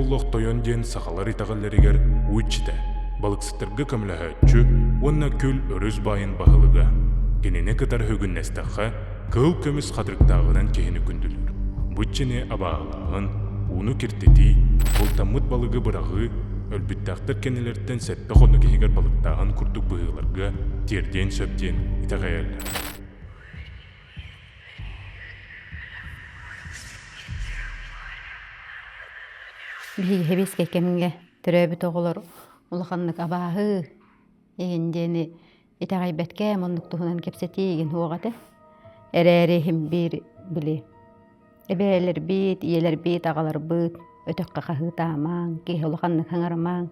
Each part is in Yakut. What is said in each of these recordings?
Боллох Тойон диэн сахалар итэҕэллэригэр уу иччитэ, балыксыттарга көмөлөһөөччү уонна күл өрүс баайын баһылыга. Кинини кытары үгүннэстэххэ, кыһыл көмүс хатырыктааҕынан киһини күндүлүүр. Бу иччини абааһылааһын, ууну киртитии, бултаммыт балыгы быраҕыы, өлбүттээхтэр кэннилэриттэн сэттэ хонук иһигэр балыктааһын курдук быһыыларга тиэрдиэн сөп диэн итэҕэйэллэр. Биһиги сэбиэскэй кэмҥэ төрөөбүт оҕолор улаханнык абааһы игин диэни итэҕэйбэткэ оннук туһунан кэпсэтии игин суох этэ. Эрээри иһин биир били эбээлэрбит, ийэлэрбит, аҕаларбыт өтөххө хаһыытаамаҥ, киһи улаханнык хаҥарымаҥ,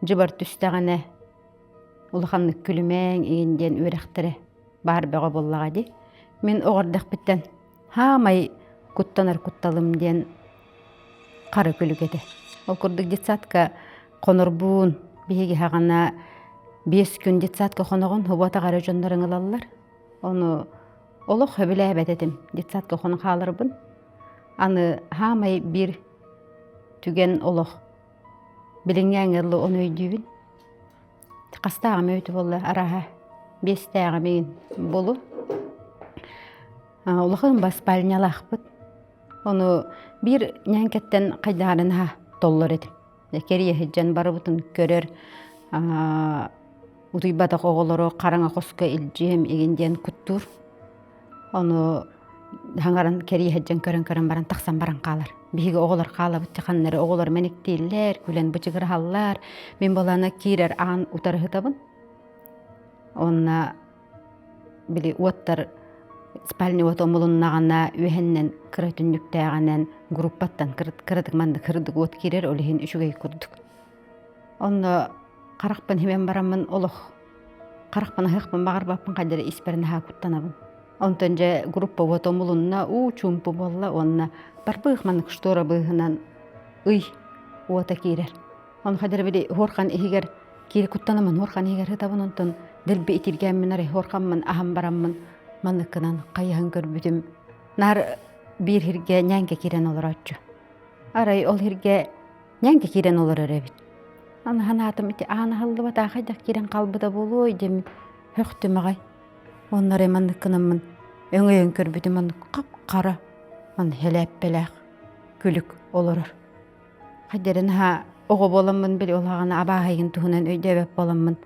дьыбар түстэҕинэ улаханнык күлүмэҥ игин диэн үөрэхтэрэ баар бөҕө буоллаҕа дии. Мин оҕо эрдэхпиттэн хаамай куттанар кутталым диэн хара күлүк этэ. Ол курдук детсадка хонорбуун биһиги хаҕана 5 күн детсадка хоноҕун хубатаҕа эрэ дьоннор ыҥылаллар. Ону олох сөбүлээбэт этим детсадка хоно хааларбын. Аны хаамай биир түгэн олох билиҥҥи ыллы ону өйдүүбүн. Хастааҕым өйүтү буолла арааһа биэстээҕим игин булу. Улахан баспальнялаахпыт. Ону биир ньээҥкэттэн хайдаарын аһа толлор этим. Кэрийэ сылдьан барыбытын көрөр, утуйбатах оҕолору хараҥа хоско илдьиэм игин диэн куттуур. Ону хаҥаран кэрийэ сылдьан көрөн-көрөн баран тахсан баран хаалар. Биһиги оҕолор хаалабыт ханнары оҕолор мэниктииллэр, күлэн бычыгыраһаллар. Мин балана киирэр аан утарыһытабын. Онно били уоттар спальня уота омулуннаҕына үөһэннэн кыра түннүктээҕинэн группаттан кыратык маннык кырдык уот киирэр ол иһин үчүгэй курдук. Онно харахпын химэн бараммын олох харахпын аһыахпын баҕарбаппын хайдары испэр наһаа куттанабын. Онтон дьэ группа уота омулунна уу чуумпу буолла уонна барбыых маннык штора быыһынан ый уота киирэр. Ону хайдары били хуорхан иһигэр киири куттанаммын хуорхан иһигэр сытабын онтон дэлби итиргээммин арай хуорхаммын аһан бараммын манныккынан хайыһан көрбүтүм наар биир сиргэ ньээҥкэ киирэн олорооччу. Арай ол сиргэ ньээҥкэ киирэн олорор эбит. Аны санаатым ити аан аһыллыбатаа хайдах киирэн хаалбыта буолуой диэммин хөхтүм аҕай. Онно эрэ маннык гынаммын өҥөйөн көрбүтүм маннык хап-хара манна хэлээппэлээх күлүк олорор. Хайдары наһаа оҕо буоламмын били ол аҕаны абааһыйын туһунан өйдөөбөт буоламмын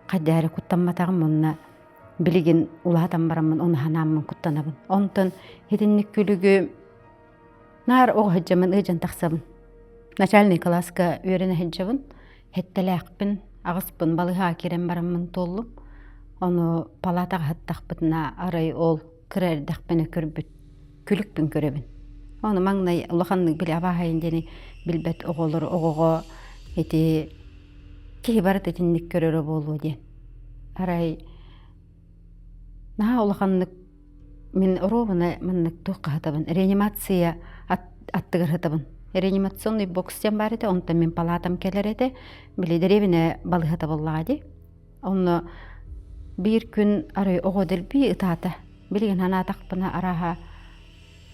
хайда эрэ куттамматаҕым уонна билигин улаатан бараммын ону санааммын куттанабын. Онтон итинник күлүгү наар оҕо сылдьаммын ыалдьан тахсабын. Начальнай кылааска үөрэнэ сылдьабын. Сэттэлээхпин, аҕыспын балыыһаҕа киирэн бараммын туоллум. Ону палаатаҕа сыттахпытына арай ол кыра эрдэхпинэ көрбүт күлүкпүн көрөбүн. Ону маҥнай улаханнык били абааһайын диэни билбэт оҕолор оҕоҕо ити киһи барыта итинник көрөрө буолуо диэн. Арай наһаа улаханнык мин оруобуна маннык туох хаһытабын реанимация аттыгар сытабын. Реанимационный бокс диэн баар этэ, онтон мин палатам кэлэр этэ. Били дэриэбинэ балыыһата буоллаҕа дии. Онно биир күн арай оҕо дэлби ытаата. Билигин санаатахпына арааһа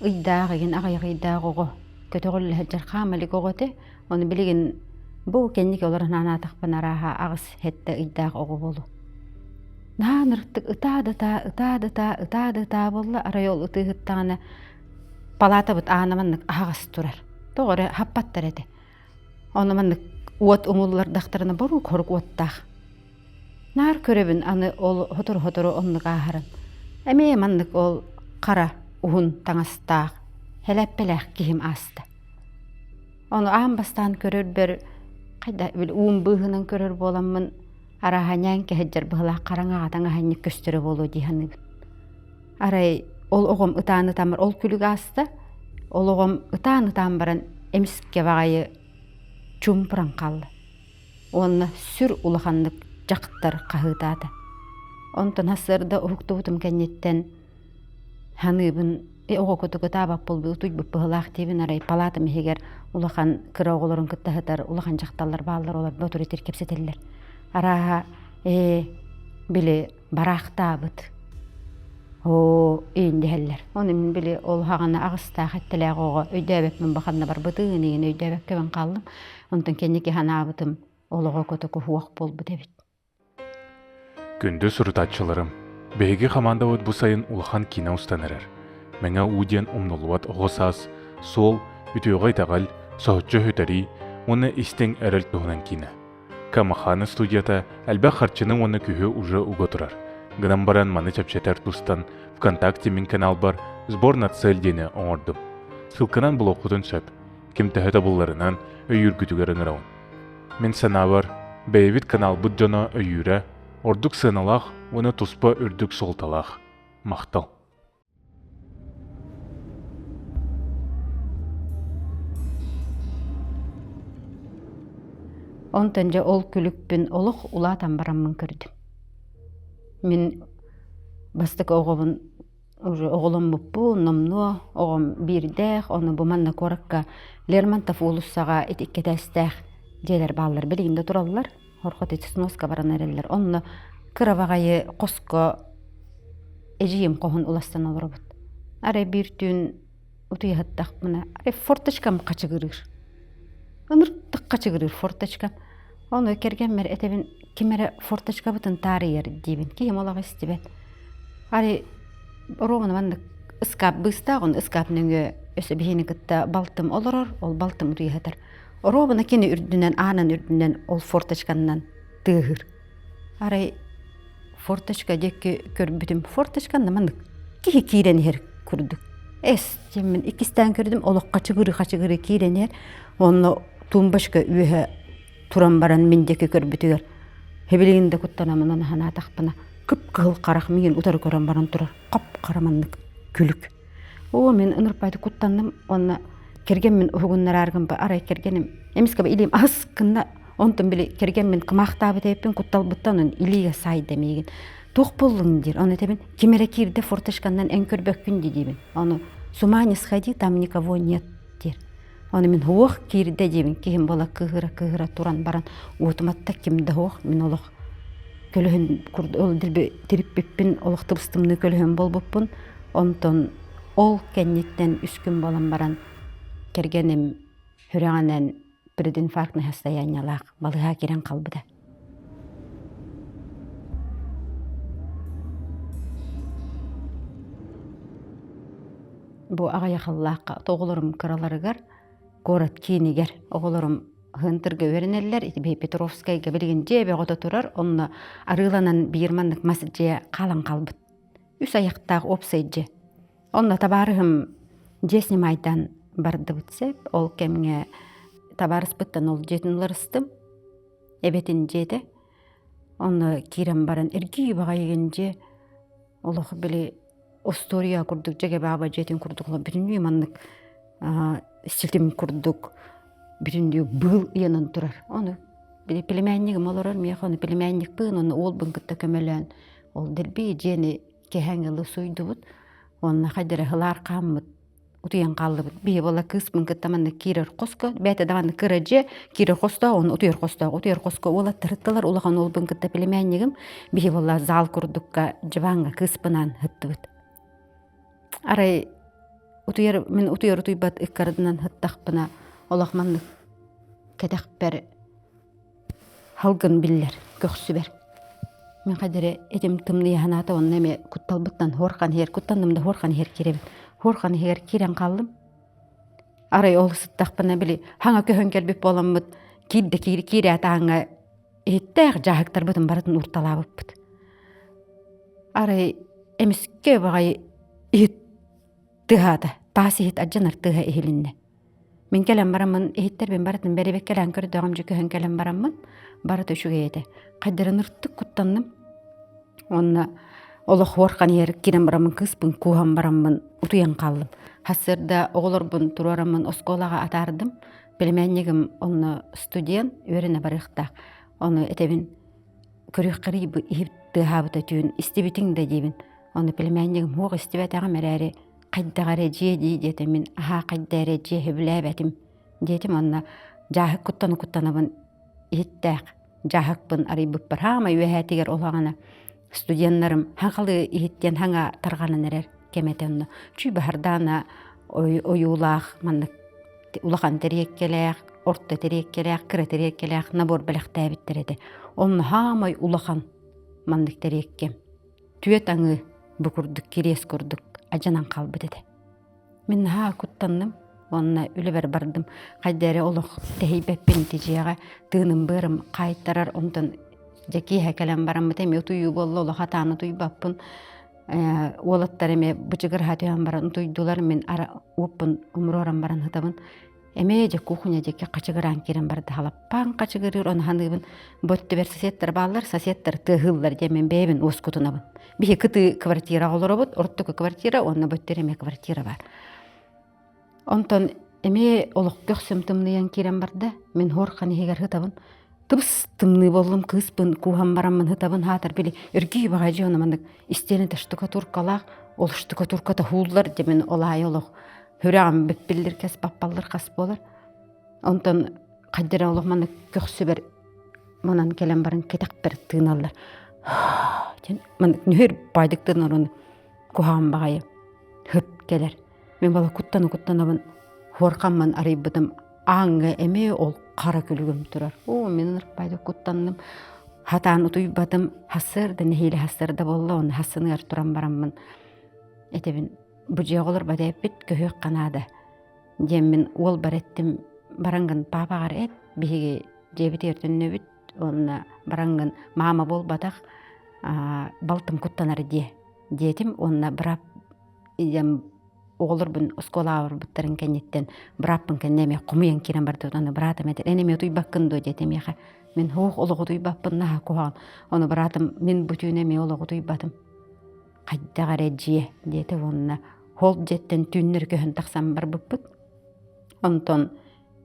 ыйдаах игин аҕыйах ыйдаах оҕо көтөҕүллэ сылдьар хаама илик оҕо этэ. Ону билигин бу кэнники олорон санаатахпына арааһа 8-7 ыйдаах оҕо буолуо. Наһаа ынырыктык ытаа да ытаа, ытаа да ытаа, ытаа да ытаа буолла. Арай ол ытыы сыттаҕына палатабыт аана маннык аһаҕас турар. Тоҕо эрэ хаппаттар этэ. Ону маннык уот умуллардахтарына борук хорук уоттаах. Наар көрөбүн аны ол сотору-сотору оннук ааһарын. Эмиэ маннык ол хара уһун таҥастаах, хэлэппэлээх киһим ааста. Ону аан бастаан көрөрбөр хайда били уум быыһынан көрөр буоламмын арааһа ньээҥкэ сылдьар быһылаах хараҥаҕа таҥаһынньык көстөрө буолуо дии саныыбын. Арай ол оҕом ытаан ытаммар ол күлүк ааста, ол оҕом ытаан ытаан баран эмискэ баҕайы чуумпуран хаалла уонна сүр улаханнык дьахтар хаһыытаата. Онтон сарсыарда уһуктубутум кэнниттэн саныыбын оҕо кутук ытаабат буолбут утуйбут быһыылаах диибин арай палатам иһигэр улахан кыра оҕолорун кытта сытар улахан дьахталлар бааллар олор ботур итир кэпсэтэллэр. Арааһа ээ били бараахтаабыт. Оо, иин дэһэллэр. Ону мин били ол хаҕана аҕыстаах эттэлээх оҕо өйдөөбөппүн баханна барбытын иин өйдөөбөккөбүн хааллым. Онтон кэнники санаабытым олоҕо котоку суох буолбут эбит. Күндү сурутааччыларым, биһиги хамаандабыт бу сайын улахан киинэ устан эрэр. Мэҥэ уу диэн умнуллубат оҕо саас, суол, үтүөҕэ итэҕэл, соһуччу өһүтэрии уонна истиҥ эрэл туһунан киинэ. Камахана студията элбэх харчыны уонна күүһү уже уга турар. Гынан баран маны чэпчэтэр тустан ВКонтакте мин каналбар «Сбор на цель» диэни оҥордум. Ссылканан булуоххутун сөп. Ким төһө табылларынан өйүүргүтүгэр ыҥырабын. Мин санаабар, бэйэбит каналбыт дьоно өйүүрэ ордук сыаналаах уонна туспа үрдүк суолталаах. Махтал. Онтон дьэ ол күлүкпүн олох улаатан бараммын көрдүм. Мин бастакы оҕобун уже оҕоломмуппун, номнуо оҕом биирдээх, ону бу манна куоракка Лермонтов уулуссаҕа ити иккитээстээх дьиэлэр бааллар, билигин да тураллар. Хорхот ити сноска баран эрэллэр. Онно кыра баҕайы хоско эдьиийим хоһун уластан олоробут. Арай биир түүн утуйа сыттахпына, арай форточкам хачыгырыыр. Ынырыктык хачыгырыыр форточкам. Ону кэргэммэр этэбин, ким эрэ форточкабытын таарыйар диибин. Киһим олох истибэт. Арай ровно маннык ыскаап быыстаах, ону ыскаап нөҥүө өссө биһини кытта балтым олорор, ол балтым утуйа сытар. Ровно кини үрдүнэн, аанын үрдүнэн ол форточканнан тыаһыыр. Арай форточка диэки көрбүтүм, форточканна маннык киһи киирэн иһэр курдук. Эс диэммин иккистээн көрдүм, олох хачыгырыы-хачыгырыы киирэн иһэр. Онно тумбочка үөһэ туран баран мин диэки көрбүтүгэр хэбилигин да куттанамынан санаатахпына кып-кыһыл харах миигин утары көрөн баран турар хап-хара маннык күлүк. Оо, мин ынырпайты куттанным уонна кэргэммин уһугуннарааргын арай кэргэним эмискэ илиим аһыс гынна онтон били кэргэммин кымаахтаабыт эбиппин кутталбыттан он илиигэ саайда миигин туох буоллуҥ диир ону этэбин ким эрэ киирдэ форточканнан эн көрбөккүн дии диибин ону с ума не сходи там никого нет диир ону мин уох киирдэ диибин киһим буола кыыһыра кыыһыра туран баран уотуматта ким да уох мин олох көлөһүн ол дэлби тириппиппин олох тыбыстымныы көлөһүн буолбуппун онтон ол кэнниттэн үс күн буолан баран кэргэним сүрэҕинэн прединфарктный состояниелаах балыыһа киирэн хаалбыта. Бу аҕыйах сыллаахха оҕолорум кыраларыгар куорат киинигэр оҕолорум Хынтырга үөрэнэллэр, ити Петровскайга билигин дьиэ бөҕөтө турар, онно арыыланан биир маннык мас дьиэ хаалан хаалбыт. Үс айахтаах уопсай дьиэ. Онно табаарыһым дьиэ снимайдаан бардыбыт сөп. Ол кэмҥэ табаарыспыттан ол дьиэтин уларыстым. Эбэтин дьиэтэ. Онно киирэн баран эргий баҕайыгын дьиэ олох били остуоруйа курдук дьэгэ бааба дьиэтин курдук бүтүннүү маннык ситим курдук бүтүннүү быыл ыйанан турар. Ону били племяннигим олорор миэхэ ону племянникпын ону уолбун кытта көмөлөөн ол дэлби дьиэни кэһэн ылы суйдубут уонна хайдара хылаар хааммыт утуйан хааллыбыт. Биһи буола кыыспын кытта маннык киирэр хоско, бэйэтэ да маннык кыра дьиэ, киирэр хостоох, уонна утуйар хостоох. Утуйар хоско уолаттар ыттылар, улахан уолбун кытта племяннигим. Биһи буола зал курдукка дьыбааҥҥа кыыспынаан ыттыбыт. Арай утуйар, мин утуйар утуйбат ыккардынан ыттахпына, олох маннык кэтэхпэр Халгын биллэр, көхсүбэр. Мин хайдары этим тымныйа санаата онно эмиэ кутталбыттан хуорхан иһэр, куттанным да хуорхан иһэр киирэбин. Хуорхан иһигэр киирэн хааллым. Арай ол сыттахпына били хаҥа көһөн кэлбит буоламмыт киирдэ киир киирээт ааҥҥа иһиттээх дьааһыктарбытын барытын уурталаабыппыт. Арай эмискэ баҕайы иһит тыаһаата, таас иһит алдьанар тыаһа иһилиннэ. Мин кэлэн бараммын, иһиттэрбин барытын бэрибэккэлээн көрдөҕүм дьэ көһөн кэлэн бараммын, барыта үчүгэй этэ. Хайдарын ыртык куттанным. Уонна олох уорхан иһэр киирэн бараммын кыыспын кууһан бараммын утуйан хааллым. Сарсыарда оҕолорбун туруораммын оскуолаҕа атаардым. Племяннигым онно студент үөрэнэ барыахтаах. Ону этэбин көрүөххэрий бу иһит тыаһаабыта түүн истибитиҥ да диибин. Ону племяннигым суох истибэтэҕим эрээри хайдах эрэ дьиэ дии диэтэ мин аһаа хайда эрэ дьиэ сөбүлээбэтим диэтим уонна дьааһык куттана-куттанабын иһиттээх дьааһыкпын арыйбыппар хаамай үөһээтигэр олоҕуна Студеннарым хаҥалыы иһиттэн хаҥа тарҕанан эрэр кэм этэ онно. Чүй баһардаана ойуулаах маннык улахан тэриэккэлээх, орто тэриэккэлээх, кыра тэриэккэлээх набор бэлэхтээбиттэр этэ. Онно хаамай улахан маннык тэриэккэм. Түөт аҥыы бу курдук кириэс курдук адьанан хаалбыт этэ. Мин наһаа куттанным уонна үлэбэр бардым. Хайда эрэ олох тэһийбэппин ити дьиэҕэ тыыным-быарым хаайтарар, онтон дьэ киэһэ кэлэн бараммыт эмиэ утуйуу буолла, олох атаан утуйбаппын. Уолаттар эмиэ бычыгыраһа түһэн баран утуйдулар, мин ара уоппун умуруоран баран сытабын. Эмиэ дьэ кухня диэки хачыгыраан киирэн барда халаппаан хачыгырыыр ону саныыбын бу өттүбэр соседтар бааллар соседтар тыаһыыллар диэн мин бэйэбин уоскутунабын биһи кытыы квартираҕа олоробут ортоку квартира уонна бу өттүгэр эмиэ квартира баар онтон эмиэ олох көхсүм тымныйан киирэн барда мин хуорхан иһигэр сытабын тыбыс тымныы буоллум кыыспын кууһан бараммын сытабын хаатар били өргүү баҕайы дьоно маннык истиэнэтэ штукатуркалаах ол штукатурката һууллар дьэ мин ол аайы олох Сүрэҕим бүппүллэр кэс баппаллар хас буолар. Онтон хайдара эрэ олох маннык көхсүбэр манан кэлэн баран кэтэхпэр тыыналлар. Диэн маннык нүһүр баайдык тыынар ону куһаҕан баҕайы хып кэлэр. Мин бала куттана-куттанабын хуорхаммын арыйбытым ааҥҥа эмиэ ол хара күлүгүм турар. Оо, мин ынырык баайдык куттанным. Хатаан утуйбатым. Хассыарда нэһиилэ хассыарда буолла уонна хассыныгар туран бараммын этэбин Бу дьиэҕэ олорбот эппит көһүөххэ наада диэммин уолбар эттим бараҥҥын паапаҕар эт биһиги дьиэбитигэр төннөбүт уонна бараҥҥын маама буолбатах балтым куттанар диэ диэтим уонна быраап ийэм оҕолорбун оскуолаҕа барбыттарын кэнниттэн бырааппын кэннэ эмиэ хомуйан киирэн бардыбыт аны быраатым этэр эн эмиэ утуйбаккын дуо диэтэ миэхэ мин суох олох утуйбаппын наһаа куһаҕан ону быраатым мин бу түүн эмиэ олох утуйбатым хайдах эрэ дьиэ диэтэ уонна ол дьиэттэн түүннэри көһөн тахсан барбыппыт. Онтон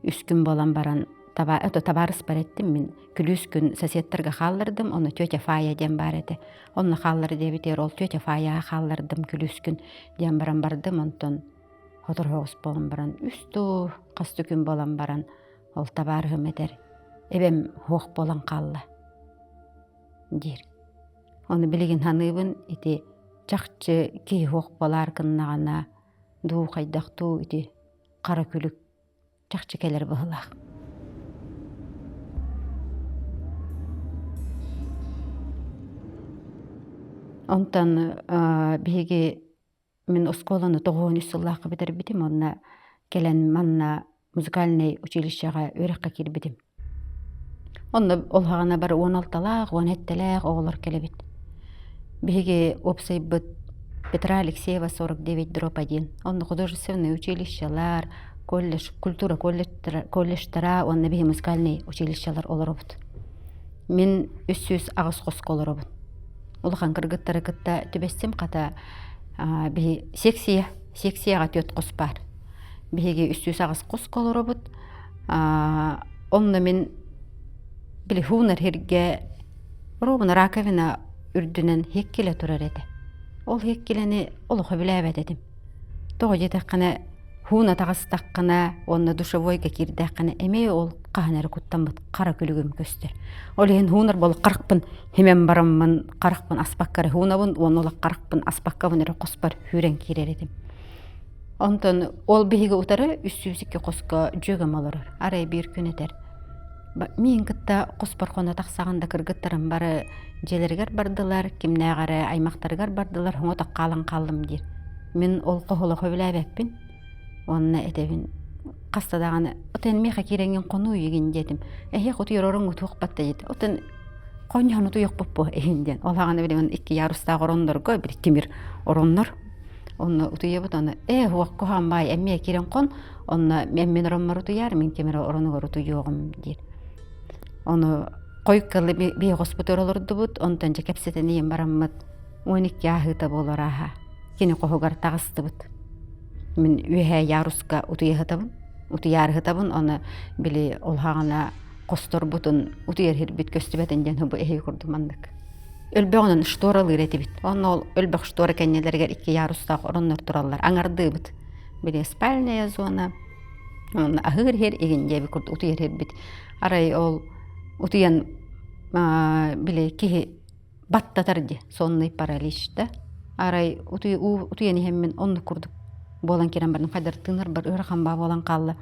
үс күн буолан баран это табаарыспар эттим мин күлүүс күн соседтарга хааллардым ону тетя Фая диэн баар этэ онно хааллар диэбитигэр ол тетя Фаяҕа хааллардым күлүүс күн диэн баран бардым онтон сотору буолан баран үс дуу хас да күн буолан баран ол табаарыһым этэр эбэм суох буолан хаалла диир Ону билигин саныыбын ити чахчы киһи суох буолаар гыннаҕына дуу хайдах дуу ити хара күлүк чахчы кэлэр быһыылаах. Онтон биһиги Мин оскуоланы 93 сыллаахха бүтэрбитим уонна кэлэн манна музыкальнай училищеҕа үөрэххэ киирбитим. Онно ол саҕана бары 16-лаах, 17-лээх оҕолор кэлэбит. Биһиги уопсайбыт Петра Алексеева 49 дробь 1. Онно художественнай училищелар, колледж, культура колледжтара уонна биһи музыкальнай училищелар олоробут. Мин 308 хоско олоробун. Улахан кыргыттары кытта түбэстим хата биһи секция секцияҕа түөрт хос баар. Биһиги 308 хоско олоробут. Онно мин били хуунар сиргэ ровно раковина үрдүнэн һиэккилэ турар этэ. Ол һиэккилэни олох сөбүлээбэт этим. Тоҕо диэтэххинэ Һууна таҕыстаххына уонна душевойга киирдэххинэ эмиэ ол хаһан эрэ куттаммыт хара күлүгүм көстөр. Ол иһин һуунар буолук харахпын химэн бараммын харахпын аспакка эрэ һуунабын уонна ол харахпын аспаккабын эрэ хоспор сүүрэн киирэр этим. Онтон ол биһиги утары 302 хоско дьүөгэм олорор. Арай биир күн этэр миин кытта хоспор хоно тахсаҕын да кыргыттарым бары дьиэлэригэр бардылар, кимнээх эрэ аймахтарыгар бардылар, хоҥо хаалан хааллым диир. Мин ол хоһолохо билээбэппин уонна этэбин хаста даҕаны отон миэхэ киирэҥҥин хонуу игин диэтим. Эһиэх утуйар ороҥ утуохпат да диэтэ. Отон хонньоһон утуйуохпут иһин диэн. Ол аҕаны билигин икки ярустаах ороннорго бир тимир ороннор. Онно утуйабыт аны ээ уох куһаҕан баай эмиэ киирэн хон онно мин ороммор утуйаар мин тимир оронугар утуйуоҕум диир. Ону хойуккалы биһи хоспутугар олордубут онтон дьэ кэпсэтэн ийэм бараммыт 12 ааһыыта буолар ааһа кини хоһугар таҕыстыбыт. Мин үөһээ яруска утуйаһытабын утуйаарыһытабын ону били ол хаҕана хосторбутун утуйар сирбит көстүбэтин диэн бу эһиги курдук маннык өлбөҕүнэн шторалыыр этибит онно ол өлбөх штора кэннилэригэр икки ярустаах ороннор тураллар аҥардыыбыт били спальная зона Онно аһыыр иһэр игин диэбит курдук утуйар иһэрбит. Арай ол утуйан били киһи Баттатар дии, сонный паралич да. Арай утуйан иһэммин оннук курдук буолан киирэн бардым. Хайдары тыынарбар ыарахан баа буолан хаалла.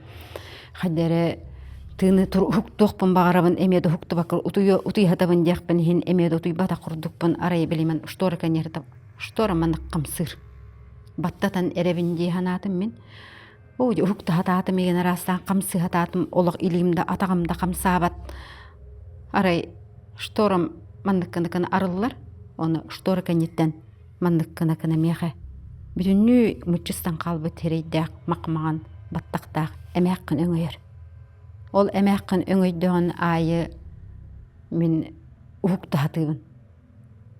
Хайдары тыыны уһуктуохпун баҕарабын, эмиэ да уһуктубакка утуйа сытабын диэхпин иһин эмиэ да утуйбатах курдукпун. Арай билимэн штора конечно штора маннык хамсыыр. Баттатан эрэбин дии санаатым мин. Оо, уһукта сатаатым игин араастаан хамсыы сатаатым, олох илиим да атаҕым да хамсаабат. Арай шторам маннык гына арыллар, ону штора кэнниттэн маннык гына гына миэхэ бүтүннүү мыччыстан хаалбыт сирэйдээх мах-маҥан баттахтаах эмээххин өҥөйөр. Ол эмээххин өҥөйдөҕүн аайы мин уһукта сатыыбын.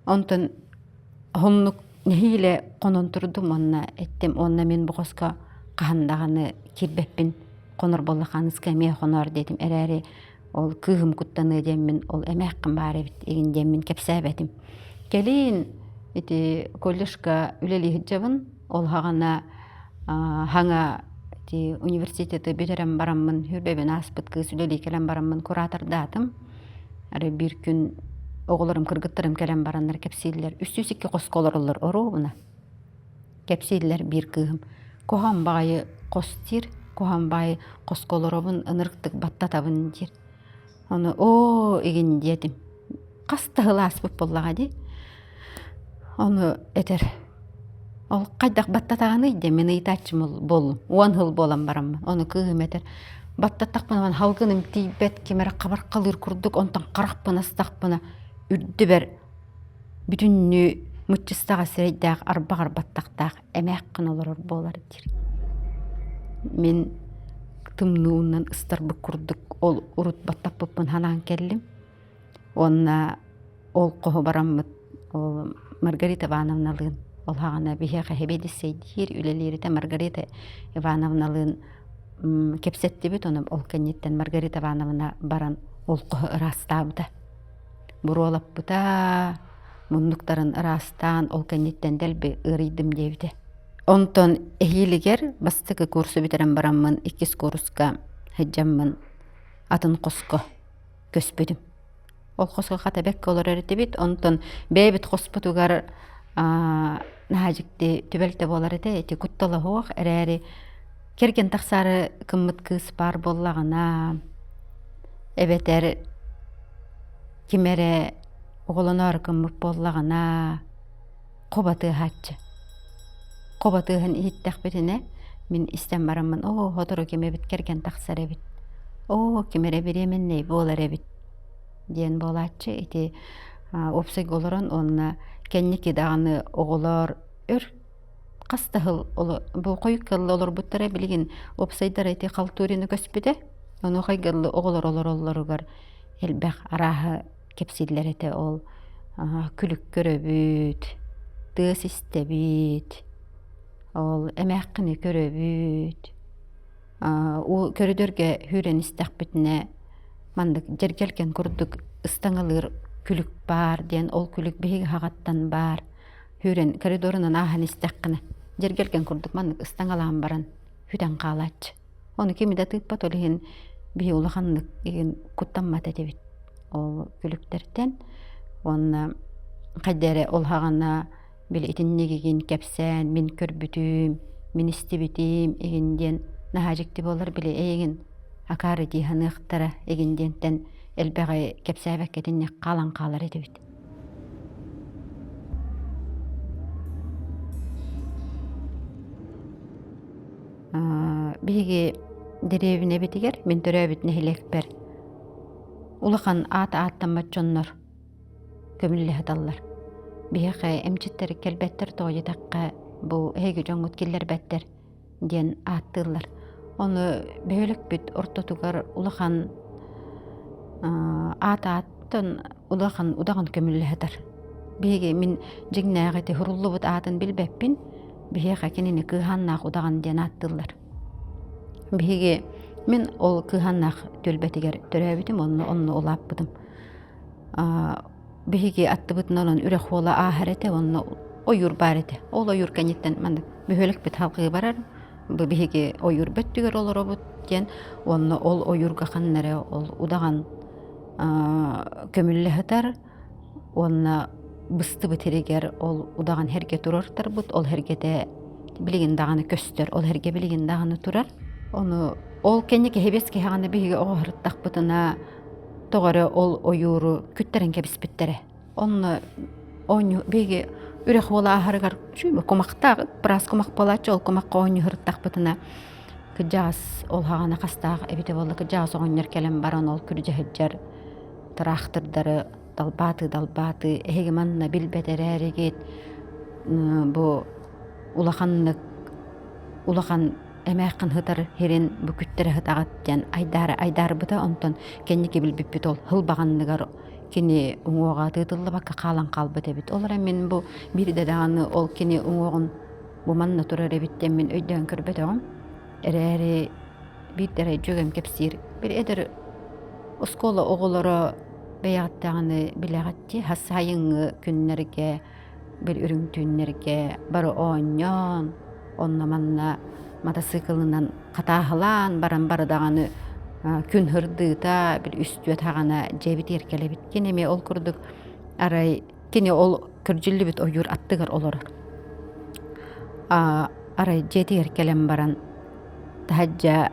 Онтон Уһуннук нэһиилэ хонон турдум уонна эттим уонна мин бу хоско хаһан даҕаны киирбэппин, хонор буоллахханыска эмиэ хоноор диэтим эрээри ол кыыһым куттаныа диэммин ол эмээххин баар эбит игин диэммин кэпсээбэтим. Кэлин ити колледжка үлэлии сылдьабын, ол саҕана хаҥа ити университеты бүтэрэн бараммын хүрбэбин ааспыт кыыс үлэлии кэлэн бараммын куратордаатым. Арай биир күн оҕолорум, кыргыттарым кэлэн бараннар кэпсииллэр. 302 хоско олороллор оруобуна. Кэпсииллэр биир кыыһым. Куһаҕан баҕайы хос диир, куһаҕан баҕайы хоско олоробун, ынырыктык баттатабын диир. Ону оо игин диэтим. Хас да сыл ааспыт буоллаҕа дии. Ону этэр. Ол хайдах баттатаҕыный диэн мин ыйытааччым буоллум. 10 сыл буолан бараммын. Ону кыыһым этэр. Баттаттахпына халгыным тиийбэт, ким эрэ хабархалыыр курдук, онтон харахпын астахпына үрдүбэр бүтүннүү мыччыстаҕа сирэйдээх арбаҕар баттахтаах эмээххин олорор буолар диир. Мин тымныынан ыстарбыт курдук ол урут баттаппыппын санаан кэллим. Уонна ол хоһу бараммыт ол Маргарита Ивановналыын ол саҕана биһиэхэ сэбиэдиссэйдиир, үлэлиир этэ Маргарита Ивановналыын кэпсэттибит, ону ол кэнниттэн Маргарита Ивановна баран ол хоһу ыраастаабыта. Буруолаппыта, муннуктарын ыраастаан, ол кэнниттэн дэлби ыарыйдым диэбитэ. Онтон эһиилигэр бастакы курсу бүтэрэн бараммын иккис курска сылдьаммын атын хоско көспүтүм. Ол хоско хата бэккэ олорор этибит, онтон бэйэбит хоспутугар наһаа дьикти түбэлтэ буолар этэ, ити куттала суох эрээри кэргэн тахсаары кыммыт кыыс баар буоллаҕына эбэтэр ким эрэ оҕолоноору кыммыт буоллаҕына хоба тыаһааччы. Хоба тыаһын иһиттэхпитинэ мин истэн бараммын оо сотору ким эбит кэргэн тахсар эбит, оо ким эрэ беременнэй буолар эбит диэн буолааччы. Ити уопсайга олорон уонна кэнники даҕаны оҕолор өр хас да сыл бу хойукка олорбуттара билигин уопсайдара ити халтурина көспүтэ. Онуоха оҕолор олороллоругар элбэх арааһы кэпсииллэр этэ ол күлүк көрөбүт, тыас истэбит, ол эмээххини көрөбүт. Көрүдүөргэ сүүрэн истэхпитинэ маннык дьэргэлгэн курдук ыстаҥалыыр күлүк баар диэн ол күлүк биһиги хаҕаттан баар сүүрэн коридорунан ааһан истэххинэ дьэргэлгэн курдук маннык ыстаҥалаан баран сүтэн хаалааччы. Ону кими да тыыппат, ол иһин биһи улаханнык игин куттаммат этибит ол күлүктэртэн. Уонна хайда эрэ ол хаҕана били итинник игин кэпсээн мин көрбүтүм, мин истибитим игин диэн наһаа дьикти буолар били эйигин акаары дии саныахтара игин диэнтэн элбэҕи кэпсээбэккэ итинник хаалан хаалар этибит. Биһиги дэриэбинэбитигэр мин төрөөбүт нэһилиэкпэр улахан аат ааттаммат дьоннор көмүллэ сыталлар. Биһиэхэ эмчиттэр кэлбэттэр тоҕо диэтэххэ бу эһиги дьоҥҥут киллэрбэттэр диэн ааттыыллар. Ону бөһүөлэкпит ортотугар улахан аат ааттан улахан удаҕан көмүллэ сытар. Биһиги мин дьиҥнээх ити суруллубут аатын билбэппин, биһиэхэ кинини Кыыһааннаах удаҕан диэн ааттыыллар. Биһиги мин ол Кыыһааннаах түөлбэтигэр төрөөбүтүм, онно онно улааппытым. Биһиги аттыбытынан онон үрэх уола ааһар этэ, онно ойуур баар этэ. Ол ойуур кэнниттэн маннык бөһүөлэкпит салҕыы барар. Бу биһиги ойуур бөттүгэр олоробут диэн, уонна ол ойуурга ханна эрэ ол удаҕан көмүллэ сытар уонна. быстыбыт сиригэр ол удаҕан сэргэ туруортарбыт, ол сэргэтэ билигин даҕаны көстөр, ол сэргэ билигин даҕаны турар. Ону ол кэнники киһибэс киһэҕинэ биһиги оҕо сырыттахпытына тоҕо эрэ ол ойууру күттэрэн кэбиспиттэрэ. Онно оонньуу биһиги үрэх уола ааһарыгар кумахтаах быраас кумах буолааччы ол кумахха оонньуу сырыттахпытына кырдьаҕас ол хаҕана хастаах эбитэ буолла кырдьаҕас оҕонньор кэлэн баран ол күрдьэ сылдьар тыраахтырдары далбаатыы-далбаатыы эһиги манна билбэт эрээригит бу улаханнык улахан эмээххин сытар сирин бу күттэрэ сытаҕыт диэн айдаара айдаарбыта онтон кэнники билбиппит ол һылбаҕанныгар кини уҥуоҕа тыытыллыбакка хаалан хаалбыт эбит ол эрэн мин бу биирдэ даҕаны ол кини уҥуоҕун бу манна турар эбит диэн мин өйдөөн көрбөтөҕүм эрээри биирдэ эрэ дьүөгэм кэпсиир били эдэр оскуола оҕолоро бэйэҕит даҕаны билэҕит дии хас сайыҥҥы күннэргэ били үрүҥ түүннэргэ бары оонньоон онно-манна матасыыкылынан хатааһылаан баран бары даҕаны күн сырдыыта били үстүө саҕана дьиэбитигэр кэлэбит кини эмиэ ол курдук арай кини ол көрдьүллүбүт ойуур аттыгар олорор арай дьиэтигэр кэлэн баран таһырдьа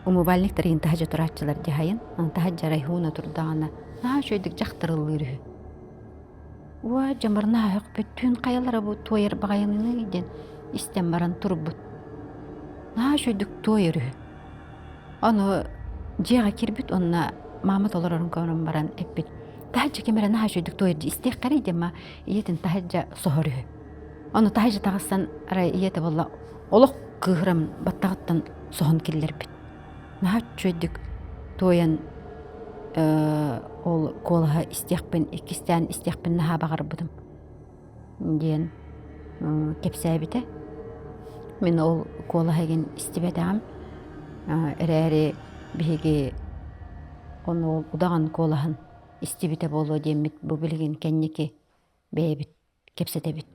умывальниктар иһин таһырдьа турааччылар дьаһайын таһырдьа арай һууна турдаҕына наһаа үчүгэйдик дьахтарыллыыр үһү Уа дьамарнаах өкпүт түүн хайалара бу туойар баҕайыныый диэн истэн баран турбут. Наһаа үчүгэйдик туойар үһү. Ону дьиэҕэ киирбит уонна маама толорорун көрөн баран эппит таһырдьа ким эрэ наһаа үчүгэйдик туойар дии истиэххэрий диэн ма ийэтин таһырдьа соһор үһү. Ону таһырдьа таҕыссан арай ийэтэ буолла олох кыыһыран баттаҕыттан соһон киллэрбит. Наһаа үчүгэйдик туойан ол куолаһа истиэхпин иккистээн истиэхпин наһаа баҕарбытым диэн кэпсээбитэ. Мин ол куолаһа игин истибэтэҕим эрээри биһиги ону ол удаҕан куолаһын истибитэ буолуо диэммит бу билигин кэнники бэйэбит кэпсэтэбит.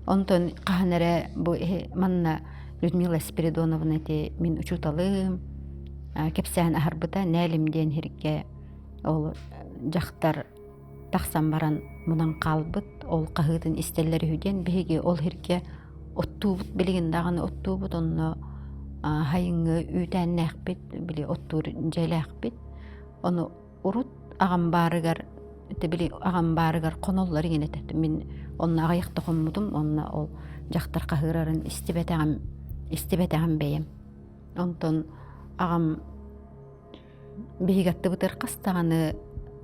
Онтон хаһан эрэ бу манна Людмила Спиридоновна ити мин учууталым кэпсээн аһарбыта Нээлим диэн сиргэ ол дьахтар тахсан баран мунан хаалбыт ол хаһыытын истэллэр үһү диэн биһиги ол сиргэ оттуубут билигин даҕаны оттуубут онно хайыҥҥы үүтээннээхпит били оттуур дьиэлээхпит ону урут аҕам баарыгар били аҕам баарыгар хоноллор иҥин этэ мин онно аҕыйахта хоммутум онно ол дьахтар хаһыырарын истибэтэҕим истибэтэҕим бэйэм онтон аҕам Биһиги аттыбытыгар хас даҕаны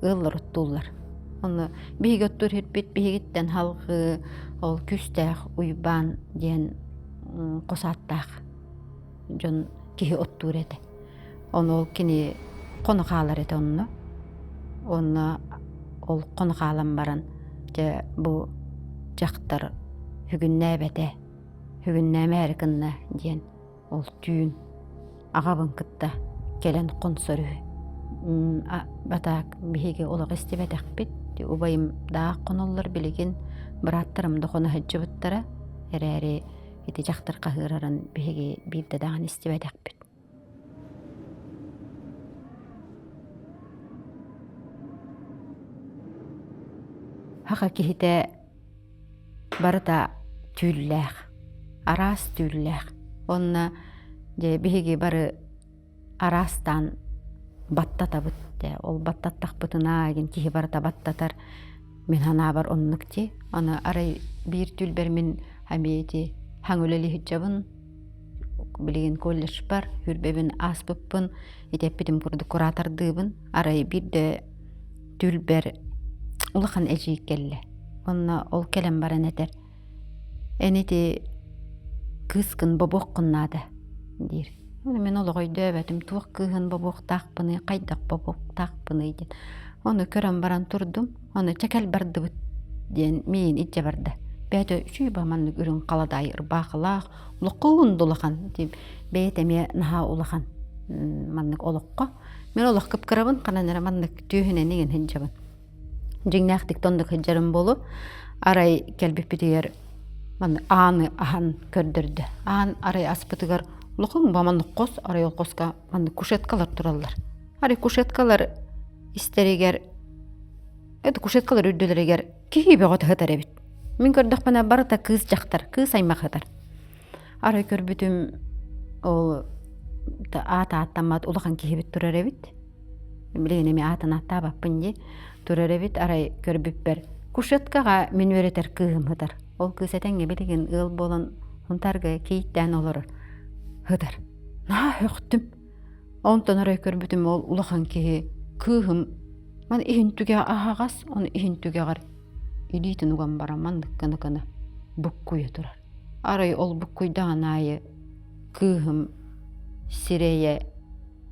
ыаллар оттууллар. Онно биһиги оттуур сирбит биһигиттэн халҕыы ол күүстээх Уйбаан диэн хос ааттаах дьон киһи оттуур этэ. Ону ол кини хоно хаалар этэ онно. Онно ол хоно хаалан баран дьэ бу дьахтар бүгүннээбэтэ, бүгүннээмээри гынна диэн Ол түүн аҕабын кытта кэлэн хонсор үһү. Батаак биһиги олох истибэтэхпит. Убайым даах хоноллор билигин бырааттарым да хоно сылдьыбыттара. Эрээри ити дьахтар хаһыырарын биһиги биирдэ даҕаны истибэтэхпит. Саха киһитэ Барыта түүллээх, араас түүллээх. Уонна дьэ биһиги бары араастаан баттатабыт дьэ ол баттаттахпытына игин киһи барыта баттатар мин санаабар оннук дии. Аны арай биир түүлбэр мин эмиэ ити хаҥ үлэлии сылдьабын билигин колледжпар сүүрбэбин ааспыппын ити эппитим курдук куратордыыбын арай биирдэ түүлбэр улахан эдьиий кэллэ. Онно ол кэлэн баран этэр: «Эн ити кыыскын бобуоххун наада» диир. Мин олох өйдөөбөтүм, туох кыыһын бобуохтаахпыный, хайдах бобуохтаахпыный диэн. Ону көрөн баран турдум, ону чэ кэл бардыбыт диэн миин илдьэ барда. Бэйэтэ үчүгэй ба маннык үрүҥ халадаай ырбаахылаах, улахан да улахан, бэйэтэ эмиэ наһаа улахан маннык олоххо Мин олох кып-кырабын, ханан эрэ маннык түөһүнэн иҥэн сылдьабын. Дьиҥнээхтик тоннук сылдьарым буолуо. Арай кэлбиппитигэр маннык ааны аһан көрдөрдө. Аан арай аспытыгар Улахан маннык хос, арай ол хоска маннык кушеткалар тураллар. Арай кушеткалар истэригэр это кушеткалар үрдүлэригэр киһи бөҕө сытар эбит. Мин көрдөхпүнэ барыта кыыс дьахтар, кыыс аймах сытар. Арай көрбүтүм ол аат ааттаммат улахан киһибит турар эбит. Билигин эмиэ аатын ааттаабаппын дии. Турар эбит, арай көрбүппэр кушеткаҕа мин үөрэтэр кыыһым сытар. Ол кыыс этэҥҥэ билигин ыал буолан Хунтарга кийииттээн олорор. Сытар. Наһаа сөхтүм. Онтон арай көрбүтүм ол улахан киһи кыыһым ман иһин түгэҕэ аһаҕас, ону иһин түгэҕэр илиитин уган баран маннык гына-гына буккуйа турар. Арай ол буккуйдаҕын аайы кыыһым сирэйэ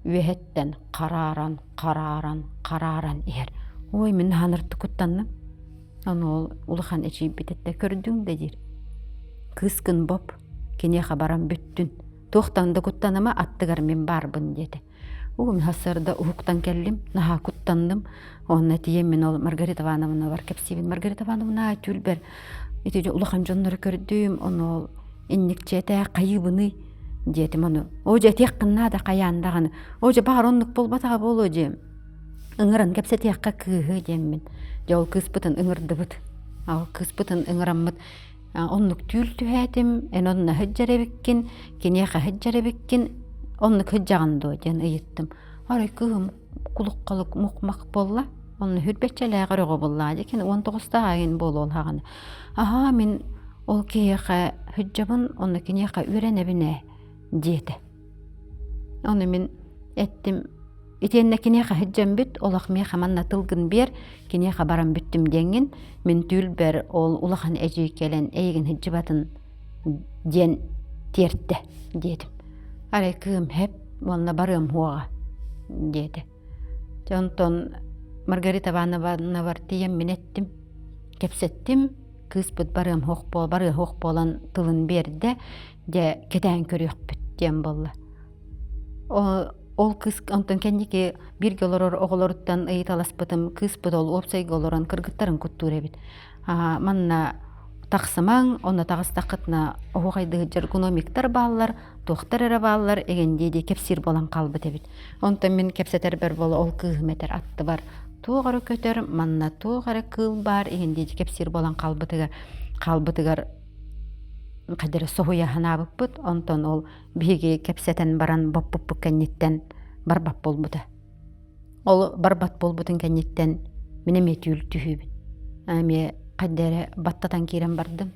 үөһэттэн харааран, харааран, харааран иһэр. Ой, мин наһаа куттанным. Аны ол улахан эчийбит этэ көрдүҥ да диир. Кыыскын боп, киниэхэ баран бүттүн. Туохтан да куттаныма, аттыгар мин баарбын диэтэ. Угум сарсыарда уһуктан кэллим, наһаа куттанным. Онно тиийэн мин ол Маргарита Ивановнабар кэпсиибин. Маргарита Ивановна түүлбэр ити улахан дьоннору көрдүм, ону ол инникчиэтэ хайыыбыный диэтим ону. Оо дьэ этиэххин наада хайаан даҕаны. Оо дьэ баҕар оннук буолбатаҕа буолуо дьиэм. Ыҥыран кэпсэтиэххэ кыыһы диэммин. Дьэ ол кыыспытын ыҥырдыбыт. Ол кыыспытын ыҥыраммыт оннук түүл түһээтим, эн онно сылдьар эбиккин, киниэхэ сылдьар эбиккин, оннук сылдьаҕын дуо диэн ыйыттым. Арай кыыһым кулуккалык мух-мах буолла. Онно хүрбэччэлээх өрөҕө буоллаҕа дии, кини 19-таах айын буолуон хаҕана. Аһаа, мин ол киһиэхэ сылдьабын, онно киниэхэ үөрэнэбин ээ, диэтэ. Ону мин эттим, итиэннэ киниэхэ сылдьан бүт, олох миэхэ манна тылгын биэр, киниэхэ баран бүттүм диэҥҥин, мин түүлбэр ол улахан эдьиий кэлэн эйигин сылдьыбатын диэн тиэртэ диэтим. Арай кыым һэп уонна барыам уоҕа диэтэ. Дьэ онтон Маргарита Ивановнабар тиийэн мин эттим, кэпсэттим, кыыспыт барыам суох барыа суох буолан тылын биэрдэ, дьэ кэтээн көрүөхпүт диэн буолла. Ол кыыс онтон кэнники бииргэ олорор оҕолоруттан ыйыталаспытым, кыыспыт ол уопсайга олорон кыргыттарын куттуур эбит. Манна тахсымаҥ, онно таҕыстаххытына оһуохайдыы сылдьар гномиктар бааллар, туохтар эрэ бааллар эҥин дии-дии кэпсиир буолан хаалбыт эбит. Онтон мин кэпсэтэрбэр буола ол кыыһым этэр аттыбар туох эрэ көтөр, манна туох эрэ кыыл баар иһин дии кэпсиир буолан хаалбытыгар хаалбытыгар хайда эрэ соһуйа санаабыппыт. Онтон ол биһиги кэпсэтэн баран боппуппут кэнниттэн барбат буолбута. Ол барбат буолбутун кэнниттэн мин эмиэ түүл түһүүбүн. Эмиэ хайда эрэ баттатан киирэн бардым.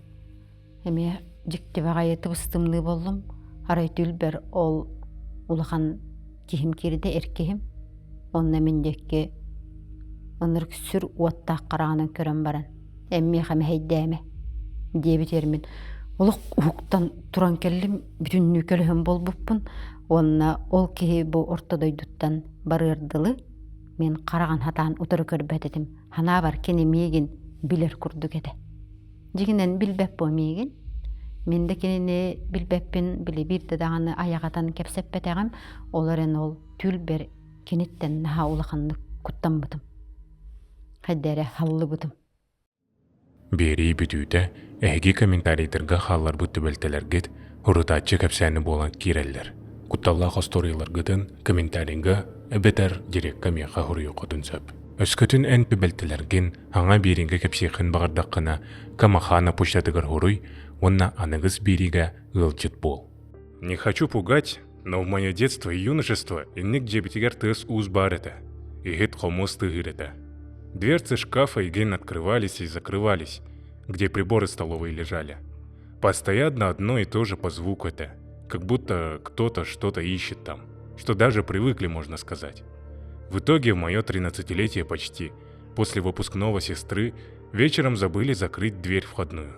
Эмиэ дьикти баҕайы тыбыс-тымныы буоллум. Арай түүлбэр ол улахан киһим киирдэ, эр киһим. Онно мин диэки ынырык сүр уоттаах хараҕынан көрөн баран эн миэхэ мэһэйдээмэ диэбитигэр мин олох уһуктан туран кэллим, бүтүннүү көлөһүн буолбуппун уонна ол киһи бу орто дойдуттан барыар дылы мин хараҕын хатаан утары көрбөт этим. Ханаабар кини миигин билэр курдук этэ. Дьиҥинэн билбэт буо миигин. Мин да кинини билбэппин, били биирдэ даҕаны айаҕатан кэпсэппэтэҕим, ол эрэн ол түүлбэр киниттэн наһаа улаханнык куттаммытым. Хайда эрэ халлыбытым. Биэрии бүтүүтэ эһиги комментарийдарга хаалларбыт түбэлтэлэргит урутааччы кэпсээни буолан киирэллэр. Кутталлаах остуоруйаларгытын комментарийга эбэтэр дирекка миэхэ суруйуоххутун сөп. Өскөтүн эн түбэлтэлэргин Аҥа биэриигэ кэпсиэххин баҕардаххына, Камахана почтатыгар суруй уонна аныгыс биэриигэ ыалдьыт буол. Не хочу пугать, но в мое детство и юношество инник дьиэбитигэр тыас-уус баар этэ. Иһит хомуос тыаһыыр этэ. Дверцы шкафа игин открывались и закрывались, где приборы столовые лежали. Постоянно одно и то же по звуку это, как будто кто-то что-то ищет там, что даже привыкли, можно сказать. В итоге в мое тринадцатилетие почти, после выпускного сестры, вечером забыли закрыть дверь входную.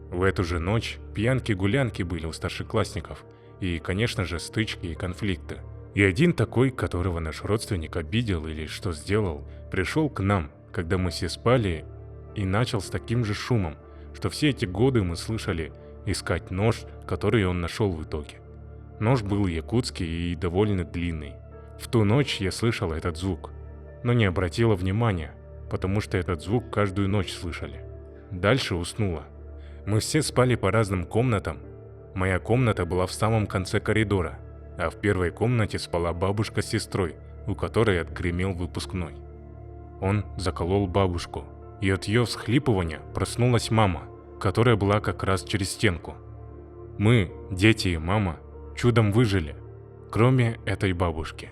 В эту же ночь пьянки-гулянки были у старшеклассников и, конечно же, стычки и конфликты. И один такой, которого наш родственник обидел или что сделал, пришел к нам, когда мы все спали, и начал с таким же шумом, что все эти годы мы слышали искать нож, который он нашел в итоге. Нож был якутский и довольно длинный. В ту ночь я слышал этот звук, но не обратила внимания, потому что этот звук каждую ночь слышали. Дальше уснула. Мы все спали по разным комнатам. Моя комната была в самом конце коридора, а в первой комнате спала бабушка с сестрой, у которой отгремел выпускной. Он заколол бабушку, и от ее всхлипывания проснулась мама, которая была как раз через стенку. Мы, дети и мама, чудом выжили, кроме этой бабушки.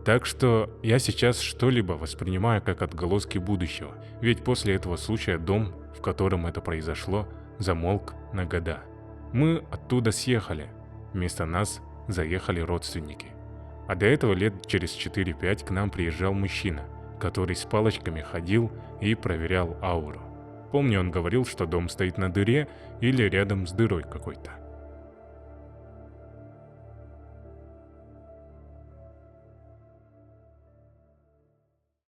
Так что я сейчас что-либо воспринимаю как отголоски будущего, ведь после этого случая дом, в котором это произошло, замолк на года. Мы оттуда съехали. Вместо нас заехали родственники. А до этого лет через 4-5 к нам приезжал мужчина, который с палочками ходил и проверял ауру. Помню, он говорил, что дом стоит на дыре или рядом с дырой какой-то.